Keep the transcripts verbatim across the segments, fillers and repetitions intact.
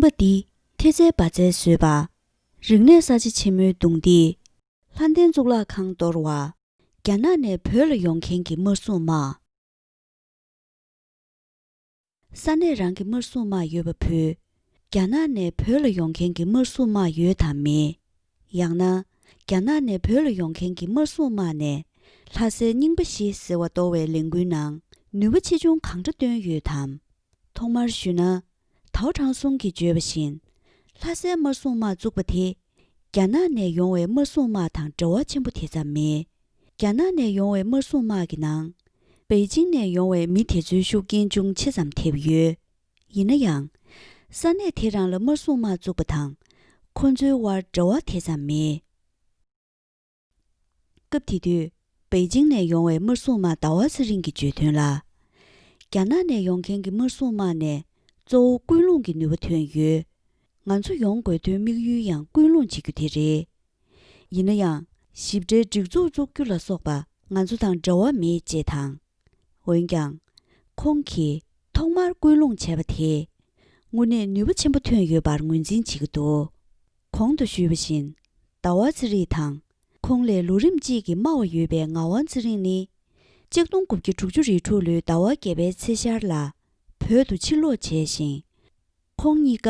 པ་འདི་ཐེ་ཚལ་བ་ཚལ་བཟོས་པ། རིག་གནས་གསར་བརྗེ་ཆེན་མོའི་གདུང་འདེགས། ལྷ་ལྡན་གཙུག་ལག་ཁང་གཏོར་བ། རྒྱ་ནག་ནས་བོད་ལ་ཡོང་མཁན་གྱི་དམར་སྲུང་དམག་ས་གནས་རང་གི་དམར་སྲུང་དམག་ཡོད་པ་ཕུད། རྒྱ་ནག་ནས་བོད་ལ་ཡོང་མཁན་གྱི་དམར་སྲུང་དམག་ཡོད་དམ་མེད། ཡང་ན། རྒྱ་ནག་ནས་བོད་ལ་ཡོང་མཁན་གྱི་དམར་སྲུང་དམག་ནས་ལྷ་སའི་རྙིང་པ་བཞི་ཟེར་བ་གཏོར་བའི་ལས་འགུལ་ནང་ནུས་པ་ཆེ་ཆུང་གང་འདྲ་བཏོན་ཡོད་དམ། ཐོག་མར་ཞུས་ན། ཐའོ་ཁྲང་སུང་གིས་བརྗོད་པ་བཞིན། ལྷ་སའི་དམར་སྲུང་དམག་བཙུགས་པ་དེ། རྒྱ་ནག་ནས་ཡོང་བའི་དམར་སྲུང་དམག་དང་འབྲེལ་བ་ཆེན་པོ་དེ་ཙམ་མེད། རྒྱ་ནག་ནས་ཡོང་བའི་དམར་སྲུང་དམག་གི་ནང་། པེ་ཅིང་ནས་ཡོང་བའི་མི་དེ་ཚོའི་ཤུགས་རྐྱེན་ཅུང་ཆེ་ཙམ་ཐེབས་ཡོད། ཡིན་ན་ཡང་། ས་གནས་དེ་རང་ལ་དམར་སྲུང་དམག་བཙུགས་པ་དང་། ཁོ་ཚོའི་དབར་འབྲེལ་བ་དེ་ཙམ་མེད། སྐབས་དེ་དུས། པེ་ཅིང་ནས་ཡོང་བའི་དམར་སྲུང་དམག་ཟླ་བ་ཚེ་རིང་གིས་བརྗོད་དོན་ལ། རྒྱ་ནག་ནས་ཡོང་མཁན་གྱི་དམར་སྲུང་དམག་ནས་གཙོ་བོ་ཀུན་སློང་གི་ནུས་པ་ཐོན་ཡོད། ང་ཚོ་ཡོང་དགོས་དོན་དམིགས་ཡུལ་ཡང་ཀུན་སློང་བྱེད་རྒྱུ་དེ་རེད། ཡིན་ན་ཡང་། ཞིབ་ཕྲའི་སྒྲིག་འཛུགས་བཙུགས་རྒྱུ་ལ་སོགས་པ་ང་ཚོ་དང་འབྲེལ་བ་མེད་ཅེས་དང་། འོན་ཀྱང་། ཁོང་གིས་ཐོག་མར་སྐུལ་སློང་བྱས་པ་དེས། དངོས་གནས་ནུས་པ་ཆེན་པོ་ཐོན་ཡོད་པར་ངོས་འཛིན་བྱེད་ཀྱི་འདུག་གོང་དུ་ཞུས་པ་བཞིན། ཟླ་བ་ཚེ་རིང་དང་། ཁོང་ལས་ལོ་རིམ་གཅིག་གི་དམའ་བ་ཡོད་པའི་ངག་དབང་ཚེ་རིང་ནི། གཅིག་སྟོང་དགུ་བརྒྱ་དྲུག་ཅུ་རེ་དྲུག་ལོའི་ཟླ་བ་བརྒྱད་པའི་ཚེས་ཤར་ལ། བོད་དུ་ཕྱིར་ལོག་བྱས་ཤིང་། ཁོང་གཉིས་ཀ་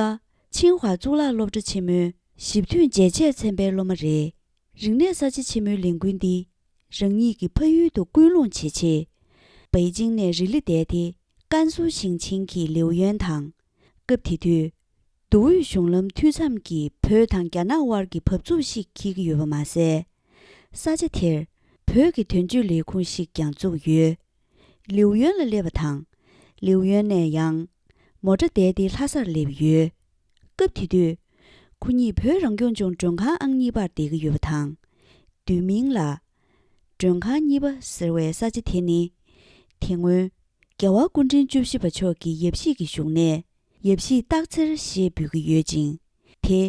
ཆིང་ཧྭ་གཙུག་ལག་སློབ་གྲྭ་ཆེན་མོའི་ཞིབ་འདོན་འཇལ་ཆས་ཚན་པའི་སློབ་མ་རེད། རིག་གནས་གསར་བརྗེ་ཆེན་མོའི་ལས་འགུལ་འདི་རང་ཉིད་ཀྱི་ཕ་ཡུལ་དུ་སྐུལ་སློང་བྱེད་ཆེད། པེ་ཅིང་ནས་རི་ལི་བསྡད་དེ་ཀན་སུའུ་ཞིང་ཆེན་གྱི་ལེའུ་ཡོན་དང་། སྐབས་དེ་དུས། མདོ་དབུས་གཞུང་ལམ་འཐུས་མཚམས་ཀྱིས་བོད་དང་རྒྱ་ནག་དབར་གྱི་བབས་ཚུགས་ཤིག་འཁེལ་གྱི་ཡོད་པ་མ་ཟད། ས་ཆ་དེར་བོད་ཀྱི་དོན་གཅོད་ལས་ཁུངས་ཤིག་ཀྱང་བཙུགས་ཡོད། ལེའུ་ཡོན་ལ་སླེབས་པ་དང་། ལེའུ་ཡོན་ནས་ཡང་མོ་ཊ་བསྡད་དེ་ལྷ་སར་སླེབས་ཡོད། སྐབས་དེ་དུས། ཁོ་གཉིས་བོད་རང་སྐྱོང་ལྗོངས་མགྲོན་ཁང་ཨང་གཉིས་པར་བསྡད་ཀྱི་ཡོད་པ་དང་། བསྡུས་མིང་ལ། མགྲོན་ཁང་གཉིས་པ་ཟེར་བའི་ས་ཆ་དེ་ནི། དེ་སྔོན། རྒྱལ་བ་སྐུ་ཕྲེང་བཅུ་བཞི་པ་མཆོག་གི་ཡབ་གཞིས་ཀྱི་བཞུགས་གནས། ཡབ་གཞིས་སྟག་འཚེར་ཞེས་འབོད་ཀྱི་ཡོད་ཅིང་། དེ།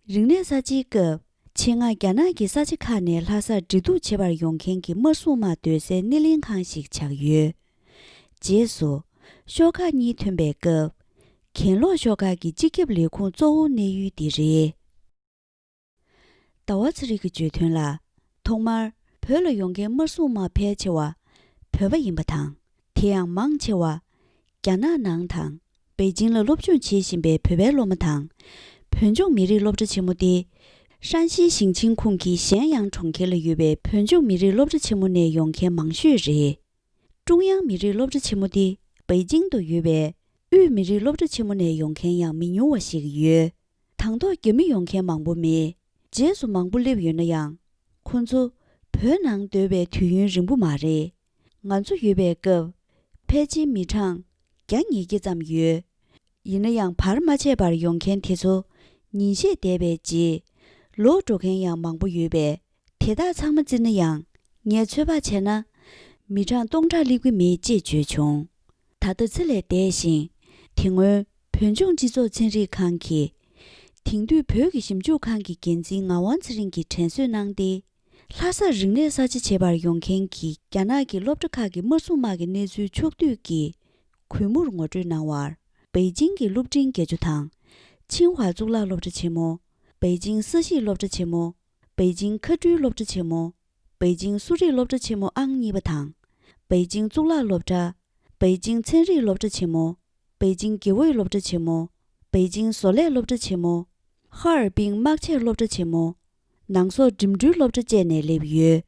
རིག་གནས་གསར་བརྗེའི་སྐབས། ཆེད་མངགས་རྒྱ་ནག་གི་ས་ཆ་ཁག་ནས་ལྷ་སར་འབྲེལ་གཏུག་བྱེད་པར་ཡོང་མཁན་གྱི་དམར་སྲུང་དམག་སྡོད་སའི་སྣེ་ལེན་ཁང་ཞིག་ཆགས་ཡོད། རྗེས་སུ། ཤོག་ཁག་གཉིས་ཐོན་པའི་སྐབས། གྱེན་ལོག་ཤོག་ཁག་གི་སྤྱི་ཁྱབ་ལས་ཁུངས་གཙོ་བོ་གནས་ཡུལ་འདི་རེད། ཟླ་བ་ཚེ་རིང་གིས་བརྗོད་དོན་ལ། ཐོག་མར་བོད་ལ་ཡོང་མཁན་དམར་སྲུང་དམག་ཕལ་ཆེ་བ་བོད་པ་ཡིན་པ་དང་། དེ་ཡང་མང་ཆེ་བ་རྒྱ་ནག་ནང་དང་པེ་ཅིང་ལ་སློབ་སྦྱོང་བྱེད་བཞིན་པའི་བོད་པའི་སློབ་མ་དང་། བོད་ལྗོངས་མི་རིགས་སློབ་གྲྭ་ཆེན་མོ་སྟེ། ཧྲན་ཞི་ཞིང་ཆེན་ཁུངས་ཀྱི་ཞན་ཡང་གྲོང་ཁྱེར་ལ་ཡོད་པའི་བོད་ལྗོངས་མི་རིགས་སློབ་གྲྭ་ཆེན་མོ་ནས་ཡོང་མཁན་མང་ཤོས་རེད། ཀྲུང་དབྱང་མི་རིགས་སློབ་གྲྭ་ཆེན་མོ་སྟེ། པེ་ཅིང་དུ་ཡོད་པའི་དབུས་མི་རིགས་སློབ་གྲྭ་ཆེན་མོ་ནས་ཡོང་མཁན་ཡང་མི་ཉུང་བ་ཞིག་ཡོད། དང་ཐོག་རྒྱ་མི་ཡོང་མཁན་མང་པོ་མེད། རྗེས་སུ་མང་པོ་སླེབས་ཡོད་ན་ཡང་། ཁོ་ཚོ་བོད་ནང་སྡོད་པའི་དུས་ཡུན་རིང་པོ་མ་རེད། ང་ཚོ་ཡོད་པའི་སྐབས། ཕལ་ཆེར་མི་གྲངས་བརྒྱ་ཉིས་བརྒྱ་ཙམ་ཡོད། ཡིན་ན་ཡང་བར་མ་ཆད་པར་ཡོང་མཁན་དེ་ཚོ་ཉིན་ཤས་བསྡད་པའི་རྗེས་ལོག་འགྲོ་མཁན་ཡང་མང་པོ་ཡོད་པས། དེ་དག་ཚང་མ་བརྩིས་ན་ཡང་ངས་ཚོད་དཔག་བྱས་ན་མི་གྲངས་སྟོང་ཕྲག་སླེབས་ཀྱི་མེད་ཅེས་བརྗོད་བྱུང་། ད་ལྟ་ཚེ་ལས་འདས་ཤིང་། དེ་སྔོན་བོད་ལྗོངས་སྤྱི་ཚོགས་ཚན་རིག་ཁང་གི་དེང་དུས་བོད་ཀྱི་ཞིབ་འཇུག་ཁང་གི་འགན་འཛིན་ངག་དབང་ཚེ་རིང་གིས་དྲན་གསོ་གནང་སྟེ། ལྷ་སར་རིག་གནས་གསར་བརྗེ་བྱེད་པར་ཡོང་མཁན་གྱི་རྒྱ་ནག་གི་སློབ་གྲྭ་ཁག་གི་དམར་སྲུང་དམག་གི་གནས་ཚུལ་ཕྱོགས་བསྡུས་ཀྱིས་གུས་མོར་ངོ་སྤྲོད་གནང་བར། པེ་ཅིང་གི་སློབ་འབྲིང་བརྒྱད་ཅུ་དང་། ཆིང་ཧྭ་གཙུག་ལག་སློབ་གྲྭ་ཆེན་མོ། པེ་ཅིང་ས་གཞིས་སློབ་གྲྭ་ཆེན་མོ། པེ་ཅིང་མཁའ་འགྲུལ་སློབ་གྲྭ་ཆེན་མོ། པེ་ཅིང་གསོ་རིག་སློབ་གྲྭ་ཆེན་མོ་ཨང་གཉིས་པ་དང་། པེ་ཅིང་གཙུག་ལག་སློབ་གྲྭ། པེ་ཅིང་ཚན་རིག་སློབ་གྲྭ་ཆེན་མོ། པེ་ཅིང་དགེ་འོས་སློབ་གྲྭ་ཆེན་མོ། པེ་ཅིང་བཟོ་ལས་སློབ་གྲྭ་ཆེན་མོ། ཧ་ཨར་པིང་དམག་ཆས་སློབ་གྲྭ་ཆེན་མོ། ནང་སོག་འགྲིམ་འགྲུལ་སློབ་གྲྭ་བཅས་ནས་སླེབས་ཡོད།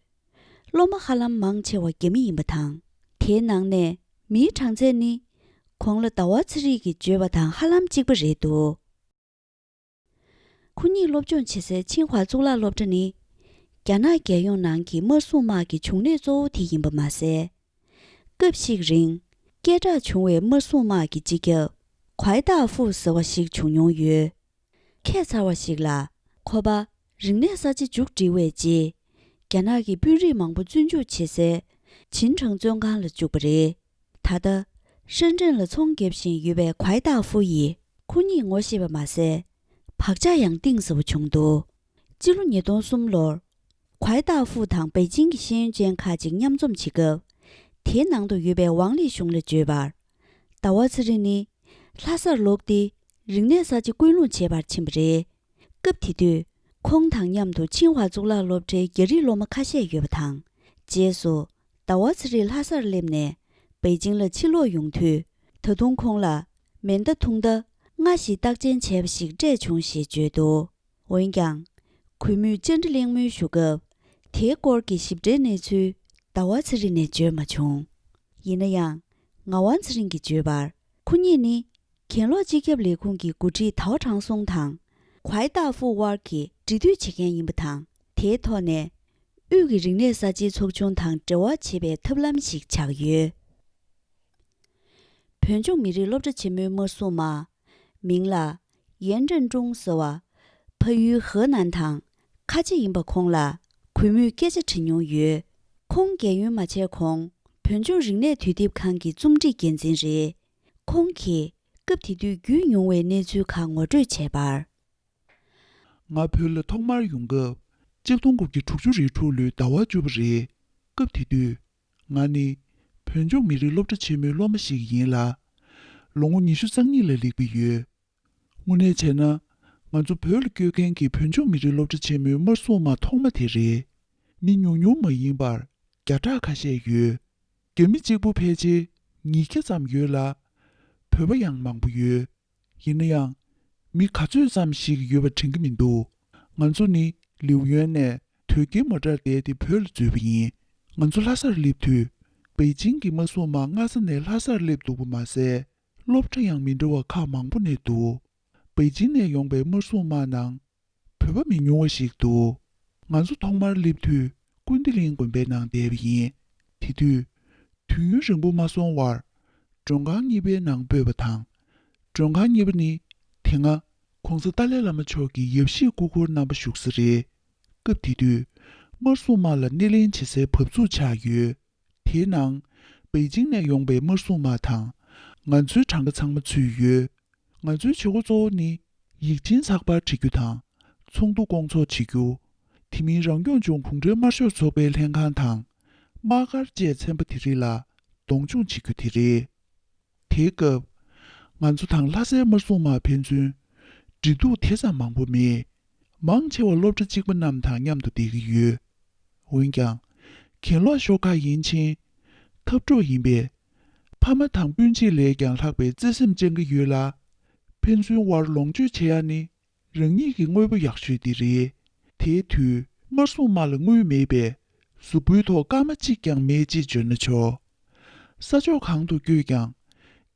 སློབ་མ་ཧ་ལམ་མང་ཆེ་བ་རྒྱ་མི་ཡིན་པ་དང་། དེའི་ནང་ནས་མིའི་གྲངས་ཚད་ནི། གོང་ལ་ཟླ་བ་ཚེ་རིང་གིས་བརྗོད་པ་དང་ཧ་ལམ་གཅིག་པ་རེད་འདུག་ཁོ་གཉིས་སློབ་སྦྱོང་བྱེད་སའི་ཆིང་ཧྭ་གཙུག་ལག་སློབ་གྲྭ་ནི། རྒྱ་ནག་རྒྱལ་ཡོངས་ནང་གི་དམར་སྲུང་དམག་གི་འབྱུང་གནས་གཙོ་བོ་དེ་ཡིན་པ་མ་ཟད། སྐབས་ཤིག་རིང་། སྐད་གྲགས་བྱུང་བའི་དམར་སྲུང་དམག་གི་སྤྱི་ཁྱབ། ཁོའི་ཏཱ་ཧྥུ་ཟེར་བ་ཞིག་བྱུང་མྱོང་ཡོད། ཁྱད་མཚར་བ་ཞིག་ལ། ཁོ་པ་རིག་གནས་གསར་བརྗེ་མཇུག་སྒྲིལ་བའི་རྗེས། རྒྱ་ནག་གི་དཔོན་རིགས་མང་པོ་བཙོན་འཇུག་བྱེད་སའི་ཆིན་ཁྲང་བཙོན་ཁང་ལ་བཅུག་པ་རེད། ད་ལྟ། ཧྲེན་ཀྲེན་ལ་ཚོང་རྒྱབ་བཞིན་ཡོད་པའི་ཁོའི་ཏཱ་ཧྥུ་ཡིས་ཁོ་གཉིས་ངོ་ཤེས་པ་མ་ཟད། བག་ཆགས་ཡང་གཏིང་ཟབ་པོ་བྱུང་འདུག་སྤྱི་ལོ་ཉིས་སྟོང་གསུམ་ལོར། ཁོའི་ཏཱ་ཧྥུ་དང་པེ་ཅིང་གི་ཤེས་ཡོན་ཅན་ཁག་ཅིག་མཉམ་འཛོམས་བྱེད་སྐབས། དེའི་ནང་དུ་ཡོད་པའི་ཝང་ལི་ཞུང་ལ་བརྗོད་པར། ཟླ་བ་ཚེ་རིང་ནི། ལྷ་སར་ལོག་སྟེ། རིག་གནས་གསར་བརྗེ་སྐུལ་སློང་བྱེད་པར་ཕྱིན་པ་རེད། སྐབས་དེ་དུས་ཁོང་དང་མཉམ་དུ་ཆིང་ཧྭ་གཙུག་ལག་སློབ་གྲྭའི་རྒྱ་རིགས་སློབ་མ་ཁ་ཤས་ཡོད་པ་དང་། རྗེས་སུ་ཟླ་བ་ཚེ་རིང་ལྷ་སར་སླེབས་ནས་པེ་ཅིང་ལ་ཕྱིར་ལོག་ཡོང་དུས། ད་དུང་ཁོང་ལ་མེ་མདའ་ཐུང་མདའ་ལྔ་ཞིག་རྟགས་ཅན་བྱས་པ་ཞིག་སྤྲད་བྱུང་ཞེས་བརྗོད་འདུག་འོན་ཀྱང་། གུས་མོས་བཅར་འདྲི་གླེང་མོལ་ཞུ་སྐབས། དེའི་སྐོར་གྱི་ཞིབ་ཕྲའི་གནས་ཚུལ་ཟླ་བ་ཚེ་རིང་ནས་བརྗོད་མ་བྱུང་། ཡིན་ན་ཡང་། ངག་དབང་ཚེ་རིང་གིས་བརྗོད་པར། ཁོ་གཉིས་ནི་གྱེན་ལོག་སྤྱི་ཁྱབ་ལས་ཁུངས་ཀྱི་འགོ་ཁྲིད་ཐའོ་ཁྲང་སུང་དང་ཁུའེ་ཏཱ་ཧྥུའུ་དབར་གྱི་འབྲེལ་མཐུད་བྱེད་མཁན་ཡིན་པ་དང་། དེའི་ཐོག་ནས་དབུས་ཀྱི་རིག་གནས་གསར་བརྗེའི་ཚོགས་ཆུང་དང་འབྲེལ་བ་བྱེད་པའི་ཐབས་ལམ་ཞིག་ཆགས་ཡོད། བོད་ལྗོངས་མི་རིགས་སློབ་གྲྭ་ཆེན་མོའི་དམར་སྲུང་དམག་མིང་ལ་ཡན་ཀྲེན་ཀྲུང་ཟེར་བ། ཕ་ཡུལ་ཧེ་ནན་དང་ཁ་ཆེ་ཡིན་པ་ཁོང་ལ་གུས་མོས་སྐད་ཆ་དྲི་མྱོང་ཡོད། ཁོང་རྒས་ཡོལ་མ་བྱས་གོང་བོད་ལྗོངས་རིག་གནས་དུས་དེབ་ཁང་གི་རྩོམ་སྒྲིག་འགན་འཛིན་རེད། ཁོང་གིས་སྐབས་དེ་དུས་བརྒྱུད་མྱོང་བའི་གནས་ཚུལ་ཁག་ངོ་སྤྲོད་བྱས་པར། ང་བོད་ལ་ཐོག་མར་ཡོང་སྐབས་གཅིག་སྟོང་དགུ་བརྒྱ་དྲུག་ཅུ་རེ་དྲུག་ལོའི་ཟླ་བ་བཅུ་པ་རེད། སྐབས་དེ་དུས་ང་ནི་བོད་ལྗོངས་མི་རིགས་སློབ་གྲྭ་ཆེན་མོའི་སློབ་མ་ཞིག་ཡིན་ལ། ལོ་ངོ་ཉི་ཤུ་རྩ་གཉིས་ལ་སླེབས་ཀྱི་ཡོད། དངོས་གནས་བྱས་ན། ང་ཚོ་བོད་ལ་བསྐྱོད་མཁན་གྱི་བོད་ལྗོངས་མི་རིགས་སློབ་གྲྭ་ཆེན་མོའི་དམར་སྲུང་དམག་ཐོག་མ་དེ་རེད། མི་ཉུང་ཉུང་མ་ཡིན་པར་བརྒྱ་ཕྲག་ཁ་ཤས་ཡོད། རྒྱ་མི་གཅིག་པུ་ཕལ་ཆེར་ཉིས་བརྒྱ་ཙམ་ཡོད་ལ། བོད་པ་ཡང་མང་པོ་ཡོད། ཡིན་ན་ཡང་། མི་ག་ཚོད་ཙམ་ཞིག་ཡོད་པ་དྲན་གྱི་མི་འདུག་ང་ཚོ་ནི་ལིའུ་ཡོན་ནས་དོས་སྐྱེལ་མོ་ཊར་བསྡད་དེ་བོད་ལ་འཛུལ་བ་ཡིན། ང་ཚོ་ལྷ་སར་སླེབས་དུས། པེ་ཅིང་གི་དམར་སྲུང་དམག་སྔ་ས་ནས་ལྷ་སར་སླེབས་འདུག་པ་མ་ཟད། སློབ་གྲྭ་ཡང་མི་འདྲ་བ་ཁག་མང་པོ་ནས་འདུག་པེ་ཅིང་ནས་ཡོང་པའི་དམར་སྲུང་དམག་ནང་བོད་པ་མི་ཉུང་བ་ཞིག་འདུག་ང་ཚོ་ཐོག་མར་སླེབས་དུས་ཀུན་བདེ་གླིང་དགོན་པའི་ནང་བསྡད་པ་ཡིན། དེ་དུས་དུས་ཡུན་རིང་པོ་མ་སོང་བར་མགྲོན་ཁང་གཉིས་པའི་ནང་སྤོས་པ་དང་། མགྲོན་ཁང་གཉིས་པ་ནི་དེ་སྔ་༧གོང་ས་ཏཱ་ལའི་བླ་མ་མཆོག་གི་ཡབ་གཞིས་སྐུ་འཁོར་རྣམ་པ་བཞུགས་ས་རེད། སྐབས་དེ་དུས་དམར་སྲུང་དམག་ལ་སྣེ་ལེན་བྱེད་སའི་བབས་ཚུགས་ཆགས་ཡོད། དེའི་ནང་པེ་ཅིང་ནས་ཡོང་པའི་དམར་སྲུང་དམག་དང་། ང་ཚོའི་གྲངས་ཀ་ཚང་མ་ཚུད་ཡོད། ང་ཚོའི་བྱེད་སྒོ་གཙོ་བོ་ནི་ཡིག་ཆེན་ཚགས་པར་བྲི་རྒྱུ་དང་། ཚོགས་འདུ་སྐོང་ཚོགས་བྱེད་རྒྱུ། དེ་མིན་རང་སྐྱོང་ལྗོངས་གུང་ཁྲན་དམར་ཤོག་ཚོགས་པའི་ལྷན་ཁང་དང་། དམག་སྒར་བཅས་ཚན་པ་དེ་རིགས་ལ་གདོང་མཆོང་བྱེད་རྒྱུ་དེ་རེད། དེའི་སྐབས། ང་ཚོ་དང་ལྷ་སའི་དམར་སྲུང་དམག་ཕན་ཚུན་འབྲེལ་གཏུག་དེ་ཙམ་མང་པོ་མེད། མང་ཆེ་བ་སློབ་གྲྭ་གཅིག་པ་རྣམས་དང་མཉམ་དུ་བསྡད་ཀྱི་ཡོད། འོན་ཀྱང་། གྱེན་ལོག་ཤོག་ཁག་ཡིན་ཕྱིན། འཐབ་གྲོགས་ཡིན་པས། ཕ་མ་དང་སྤུན་མཆེད་ལས་ཀྱང་ལྷག་པའི་བརྩེ་སེམས་ཅན་གྱི་ཡོད་ལ། ཕན་ཚུན་དབར་ལོངས་སྤྱོད་བྱེད་ཡ་ནི། རང་ཉིད་ཀྱི་དངོས་པོ་ཡག་ཤོས་དེ་རེད། དེའི་དུས་དམར་སྲུང་དམག་ལ་དངུལ་མེད་པས་གཟུགས་པོའི་ཐོག་སྐར་མ་གཅིག་ཀྱང་མེད་ཅེས་བརྗོད་ན་ཆོག་ས་ཕྱོགས་གང་དུ་བསྐྱོད་ཀྱང་།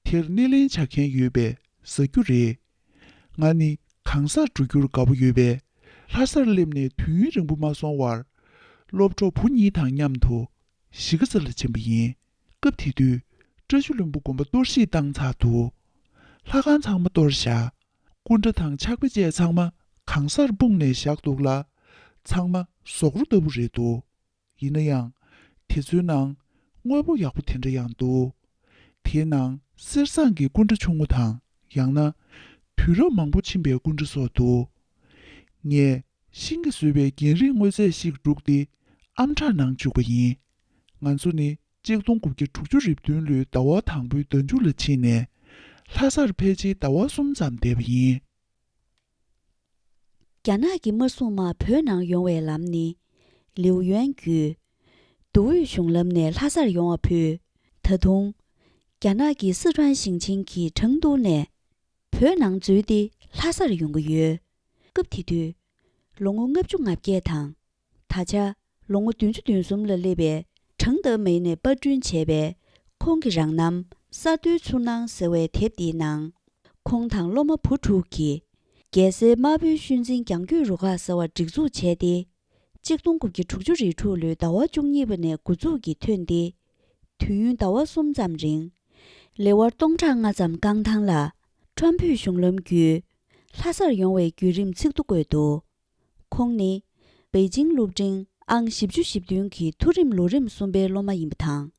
དེར་སྣེ་ལེན་བྱ་མཁན་ཡོད་པས་ཟ་རྒྱུ་རེད། ང་ནི་གང་སར་འགྲོ་རྒྱུར་དགའ་པོ་ཡོད་པས། ལྷ་སར་སླེབས་ནས་དུས་ཡུན་རིང་པོ་མ་སོང་བར། སློབ་གྲོགས་བུ་གཉིས་དང་མཉམ་དུ་གཞིས་ཀ་རྩེ་ལ་ཕྱིན་པ་ཡིན། སྐབས་དེ་དུས་བཀྲ་ཤིས་ལྷུན་པོ་དགོན་པ་གཏོར་བཤིག་བཏང་ཚར་འདུག་ལྷ་ཁང་ཚང་མ་གཏོར་བཞག་སྐུ་འདྲ་དང་ཕྱག་དཔེ་བཅས་ཚང་མ་གང་སར་སྤུངས་ནས་བཞག་འདུག་ལ། ཚང་མ་ཟོག་རོ་ལྟ་བུ་རེད་འདུག་ཡིན་ན་ཡང་། དེ་ཚོའི་ནང་དངོས་པོ་ཡག་པོ་དེ་འདྲ་ཡང་འདུག་དེའི་ནང་གསེར་ཟངས་ཀྱི་སྐུ་འདྲ་ཆུང་ངུ་དང་། ཡང་ན། དུས་རབས་མང་པོ་ཕྱིན་པའི་སྐུ་འདྲ་སོགས་འདུག་ངས་ཤིང་གིས་བཟོས་པའི་རྒྱན་རིས་དངོས་རྫས་ཤིག་བསྒྲུགས་ཏེ་ཨམ་ཕྲག་ནང་བཅུག་པ་ཡིན། ང་ཚོ་ནི་གཅིག་སྟོང་དགུ་བརྒྱ་དྲུག་ཅུ་རེ་བདུན་ལོའི་ཟླ་བ་དང་པོའི་ཟླ་མཇུག་ལ་ཕྱིན་ནས། ལྷ་སར་ཕལ་ཆེར་ཟླ་བ་གསུམ་ཙམ་བསྡད་པ་ཡིན། རྒྱ་ནག་གི་དམར་སྲུང་དམག་བོད་ནང་ཡོང་བའི་ལམ་ནི། ལིའུ་ཡོན་བརྒྱུད། མདོ་དབུས་གཞུང་ལམ་ནས་ལྷ་སར་ཡོང་བ་ཕུད། ད་དུང་། རྒྱ་ནག་གི་སི་ཁྲོན་ཞིང་ཆེན་གྱི་ཁྲང་ཏུའུ་ནས། བོད་ནང་འཛུལ་ཏེ་ལྷ་སར་ཡོང་གི་ཡོད། སྐབས་དེ་དུས། ལོ་ངོ་ལྔ་བཅུ་ང་བརྒྱད་དང་། ད་ཆ། ལོ་ངོ་བདུན་ཅུ་དོན་གསུམ་ལ་སླེབས་པའི་ཁྲང་ཏེ་མེ་ནས་པར་སྐྲུན་བྱས་པའི་ཁོང་གི་རང་རྣམ་ས་རྡོའི་ཚུར་སྣང་ཟེར་བའི་དེབ་འདིའི་ནང་། ཁོང་དང་སློབ་མ་བུ་དྲུག་གིས་རྒྱལ་སའི་དམར་པོའི་ཤུལ་འཛིན་རྒྱང་སྐྱོད་རུ་ཁག་ཟེར་བ་སྒྲིག་འཛུགས་བྱས་ཏེ། གཅིག་སྟོང་དགུ་བརྒྱ་དྲུག་ཅུ་རེ་དྲུག་ལོའི་ཟླ་བ་བཅུ་གཉིས་པ་ནས་འགོ་འཛུགས་ཀྱིས་ཐོན་ཏེ། དུས་ཡུན་ཟླ་བ་གསུམ་ཙམ་རིང་། ལེ་དབར་སྟོང་ཕྲག་ལྔ་ཙམ་རྐང་ཐང་ལ། ཁྲོན་བོད་གཞུང་ལམ་བརྒྱུད། ལྷ་སར་ཡོང་བའི་བརྒྱུད་རིམ་ཚིག་ཏུ་བཀོད་འདུག་ཁོང་ནི། པེ་ཅིང་སློབ་འབྲིང་ཨང་བཞི་བཅུ་ཞེ་བདུན་གྱི་མཐོ་རིམ་ལོ་རིམ་གསུམ་པའི་སློབ་མ་ཡིན་པ་དང་།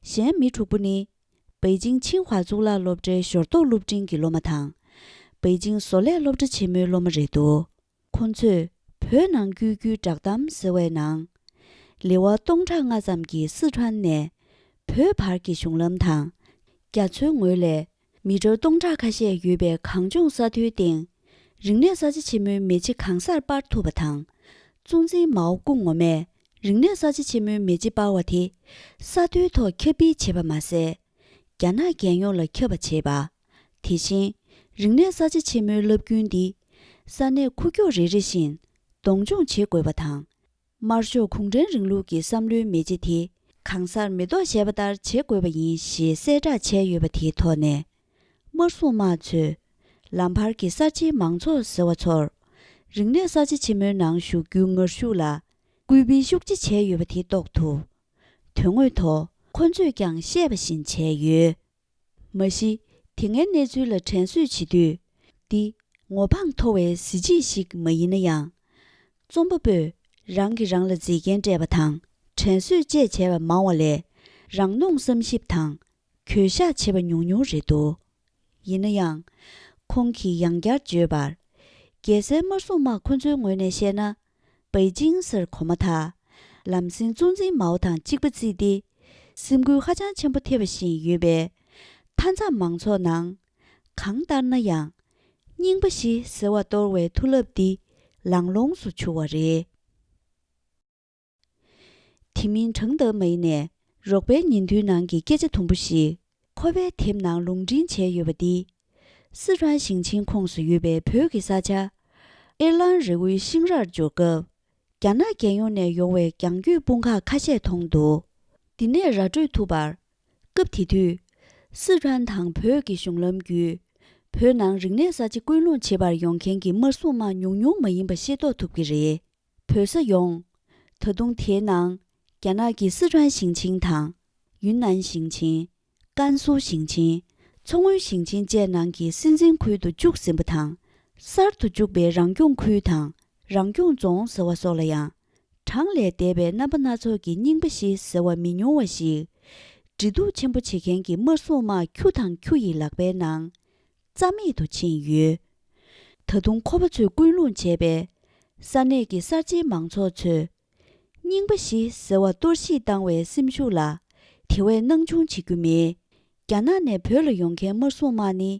གཞན་མི་དྲུག་པོ་ནི། པེ་ཅིང་ཆིང་ཧྭ་གཙུག་ལག་སློབ་གྲྭའི་ཞོར་གཏོགས་སློབ་འབྲིང་གི་སློབ་མ་དང་། པེ་ཅིང་བཟོ་ལས་སློབ་གྲྭ་ཆེན་མོའི་སློབ་མ་རེད་འདུག་ཁོང་ཚོས་བོད་ནང་བསྐྱོད་རྒྱུའི་བསྒྲགས་གཏམ་ཟེར་བའི་ནང་། ལེ་དབར་སྟོང་ཕྲག་ལྔ་ཙམ་གྱི་སི་ཁྲོན་ནས་བོད་བར་གྱི་གཞུང་ལམ་དང་། རྒྱ་མཚོའི་ངོས་ལས་ མི་ཊར་སྟོང་ཕྲག་ཁ་ཤས་ཡོད་པའི་གངས་ལྗོངས་ས་མཐོའི་སྟེང་། རིག་གནས་གསར་བརྗེ་ཆེན་མོའི་མེ་ལྕེ་གང་སར་སྤར་ཐུབ་པ་དང་། གཙོ་འཛིན་མའོ་སྐུ་ངོ་མས་རིག་གནས་གསར་བརྗེ་ཆེན་མོའི་མེ་ལྕེ་སྤར་བ་དེ་ས་མཐོའི་ཐོག་ཁྱབ་སྤེལ་བྱས་པ་མ་ཟད། རྒྱ་ནག་རྒྱལ་ཡོངས་ལ་ཁྱབ་པ་བྱས་པ། དེ་བཞིན། རིག་གནས་གསར་བརྗེ་ཆེན་མོའི་རླབས་རྒྱུན་འདི་ས་གནས་ཁུག་ཀྱོག་རེ་རེ་བཞིན་གདོང་མཆོང་བྱེད་དགོས་པ་དང་། དམར་ཤོག་གུང་ཁྲན་རིང་ལུགས་ཀྱི་བསམ་བློའི་མེ་ལྕེ་དེ་གང་སར་མེ་ཏོག་བཞད་པ་ལྟར་བྱེད་དགོས་པ་ཡིན་ཞེས་གསལ་བསྒྲགས་བྱས་ཡོད་པ་དེའི་ཐོག་ནས། དམར་སྲུང་དམག་ཚོས་ལམ་བར་གྱི་གསར་བརྗེའི་མང་ཚོགས་ཟེར་བ་ཚོར་རིག་གནས་གསར་བརྗེ་ཆེན་མོའི་ནང་ཞུགས་རྒྱུའི་ངར་ཤུགས་ལ་སྐུལ་སྤེལ་ཤུགས་ཆེ་བྱས་ཡོད་པ་དེ་རྟོགས་ཐུབ། དོན་དངོས་ཐོག་ཁོ་ཚོས་ཀྱང་བཤད་པ་བཞིན་བྱས་ཡོད། མ་གཞི། དེ་སྔའི་གནས་ཚུལ་ལ་དྲན་གསོས་བྱེད་དུས། འདི་ངོ་འཕང་མཐོ་བའི་གཟི་བརྗིད་ཞིག་མ་ཡིན་ན་ཡང་། རྩོམ་པ་པོས་རང་གིས་རང་ལ་མཛེས་རྒྱན་སྤྲས་པ་དང་དྲན་གསོས་བཅས་བྱས་པ་མང་བ་ལས། རང་གནོང་བསམ་ཞིབ་དང་གྱོད་བཤགས་བྱས་པ་ཉུང་ཉུང་རེད་འདུག་ཡིན་ན་ཡང་། ཁོང་གིས་ཡང་བསྐྱར་བརྗོད་པར། རྒྱལ་སའི་དམར་སྲུང་དམག་ཁོ་ཚོའི་ངོས་ནས་བཤད་ན། པེ་ཅིང་སར་གོ་མ་ཐག་ལམ་སེང་གཙོ་འཛིན་མའོ་དང་གཅིག་པ་བརྩིས་ཏེ། སེམས་འགུལ་ཧ་ཅང་ཆེན་པོ་ཐེབས་པ་བཞིན་ཡོད་པས། མཐའ་མཚམས་མང་ཚོགས་ནང་། གང་ལྟར་ན་ཡང་། རྙིང་པ་བཞི་ཟེར་བ་གཏོར་བའི་མཐུ་རླབས་འདི་ལང་ལོངས་སུ་གྱུར་བ་རེད། དེ་མིན་གྲངས་ལྟར་མའི་ནས་རོགས་པའི་ཉིན་ཐོའི་ནང་གི་སྐད་ཆ་དུམ་བུ་ཞིག་ཁོ་པའི་དེབ་ནང་ལུང་འདྲེན་བྱས་ཡོད་པ་འདི། སི་ཁྲོན་ཞིང་ཆེན་ཁོངས་སུ་ཡོད་པའི་བོད་ཀྱི་ས་ཆ། ཨེར་ལན་རི་བོའི་ཤིང་རར་འབྱོར་སྐབས། རྒྱ་ནག་རྒྱལ་ཡོངས་ནས་ཡོང་བའི་རྒྱང་སྐྱོད་དཔུང་ཁག་ཁ་ཤས་མཐོང་འདུག་འདི་ནས་ར་སྤྲོད་ཐུབ་པར། སྐབས་དེ་དུས། སི་ཁྲོན་དང་བོད་ཀྱི་གཞུང་ལམ་བརྒྱུད། བོད་ནང་རིག་གནས་གསར་བརྗེ་སྐུལ་སློང་བྱེད་པར་ཡོང་མཁན་གྱི་དམར་སྲུང་དམག་ཉུང་ཉུང་མ་ཡིན་པ་ཤེས་རྟོགས་ཐུབ་ཀྱི་རེད། བོད་ས་ཡོངས། ད་དུང་དེའི་ནང་། རྒྱ་ནག་གི་སི་ཁྲོན་ཞིང་ཆེན་དང་། ཡུན་ནན་ཞིང་ཆེན། ཀན་སུའུ་ཞིང་ཆེན། མཚོ་སྔོན་ཞིང་ཆེན་བཅས་ནང་གི་སྲིད་འཛིན་ཁུལ་དུ་བཅུག་ཟིན་པ་དང་། གསར་དུ་བཅུག་པའི་རང་སྐྱོང་ཁུལ་དང་། རང་སྐྱོང་རྫོང་ཟེར་བ་སོགས་ལ་ཡང་། གྲངས་ལས་འདས་པའི་རྣམ་པ་སྣ་ཚོགས་ཀྱི་རྙིང་པ་བཞི་ཟེར་བ་མི་ཉུང་བ་ཞིག་འབྲེལ་གཏུག་ཆེན་པོ་བྱེད་མཁན་གྱི་དམར་སྲུང་དམག་ཁྱུ་དང་ཁྱུ་ཡི་ལག་པའི་ནང་། རྩ་མེད་དུ་ཕྱིན་ཡོད། ད་དུང་ཁོ་པ་ཚོས་སྐུལ་སློང་བྱས་པའི། ས་གནས་ཀྱི་གསར་བརྗེའི་མང་ཚོགས་ཚོས། རྙིང་པ་བཞི་ཟེར་བ་གཏོར་བཤིག་བཏང་བའི་སེམས་ཤུགས་ལ། དེ་བས་སྣང་ཆུང་བྱེད་རྒྱུ་མེད། རྒྱ་ནག་ནས་བོད་ལ་ཡོང་མཁན་དམར་སྲུང་དམག་ནི།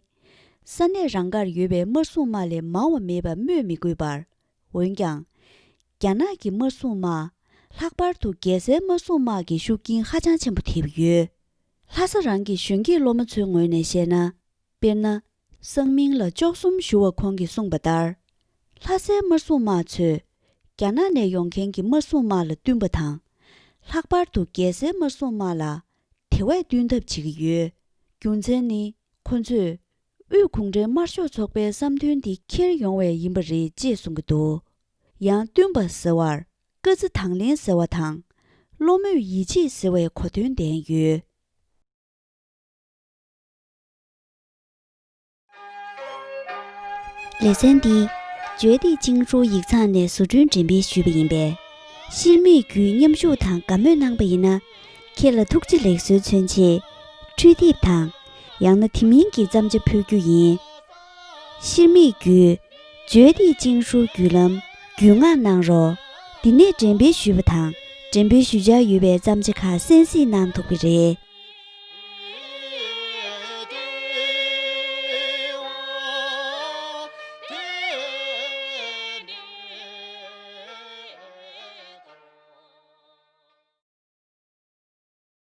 ས་གནས་རང་དགར་ཡོད་པའི་དམར་སྲུང་དམག་ལས་མང་བ་མེད་པ་སྨོས་མི་དགོས་པར། འོན་ཀྱང་། རྒྱ་ནག་གི་དམར་སྲུང་དམག་ལྷག་པར་དུ་རྒྱལ་སའི་དམར་སྲུང་དམག་གི་ཤུགས་རྐྱེན་ཧ་ཅང་ཆེན་པོ་ཐེབས་ཡོད། ལྷ་ས་རང་གི་གཞོན་སྐྱེས་སློབ་མ་ཚོའི་ངོས་ནས་བཤད་ན། དཔེར་ན། སང་མིང་ལ་ལྕོག་གསུམ་ཞུ་བ་ཁོང་གིས་གསུངས་པ་ལྟར། ལྷ་སའི་དམར་སྲུང་དམག་ཚོས། རྒྱ་ནག་ནས་ཡོང་མཁན་གྱི་དམར་སྲུང་དམག་ལ་བསྟུན་པ་དང་། ལྷག་པར་དུ་རྒྱལ་སའི་དམར་སྲུང་དམག་ལ། དེ་བས་བསྟུན་ཐབས་བྱེད་ཀྱི་ཡོད། རྒྱུ་མཚན་ནི། ཁོ་ཚོས། དབུས་གུང་ཁྲན་དམར་ཤོག་ཚོགས་པའི་བསམ་འདུན་དེ་འཁྱེར་ཡོང་བས་ཡིན་པ་རེད་ཅེས་གསུང་གི་འདུག་ཡང་བསྟུན་པ་ཟེར་བར། བཀའ་རྩི་དང་ལེན་ཟེར་བ་དང་། བློ་མོས་ཡིད་ཆེས་ཟེར་བའི་གོ་དོན་ལྡན་ཡོད། ལེ་ཚན་འདི། བརྗོད་བདེ་ཅིང་ཧྲུའུ་ཡིག་ཚང་ནས་བཟོ་སྐྲུན་འགྲེམས་སྤེལ་ཞུས་པ་ཡིན་པས། ཤེར་མིག་བརྒྱུད་མཉམ་ཞུགས་དང་དགའ་མོས་གནང་པ་ཡིན་ན། ཁྱེད་ལ་ཐུགས་རྗེ་ལེགས་གསོལ་མཚོན་ཆེད། འཕྲུལ་དེབ་དང་། ཡང་ན་དེ་མིན་གྱི་བརྩམས་བྱ་ཕུལ་རྒྱུ་ཡིན། ཤེར་མིག་བརྒྱུད། བརྗོད་བདེ་ཅིང་ཧྲུའུ་བརྒྱུད་ལམ། བརྒྱུད་མངགས་གནང་རོགས། འདི་ནས་འགྲེམས་སྤེལ་ཞུས་པ་དང་། འགྲེམས་སྤེལ་ཞུ་འཆར་ཡོད་པའི་བརྩམས་བྱ་ཁག་གསན་གཟིགས་གནང་ཐུབ་ཀྱི་རེད།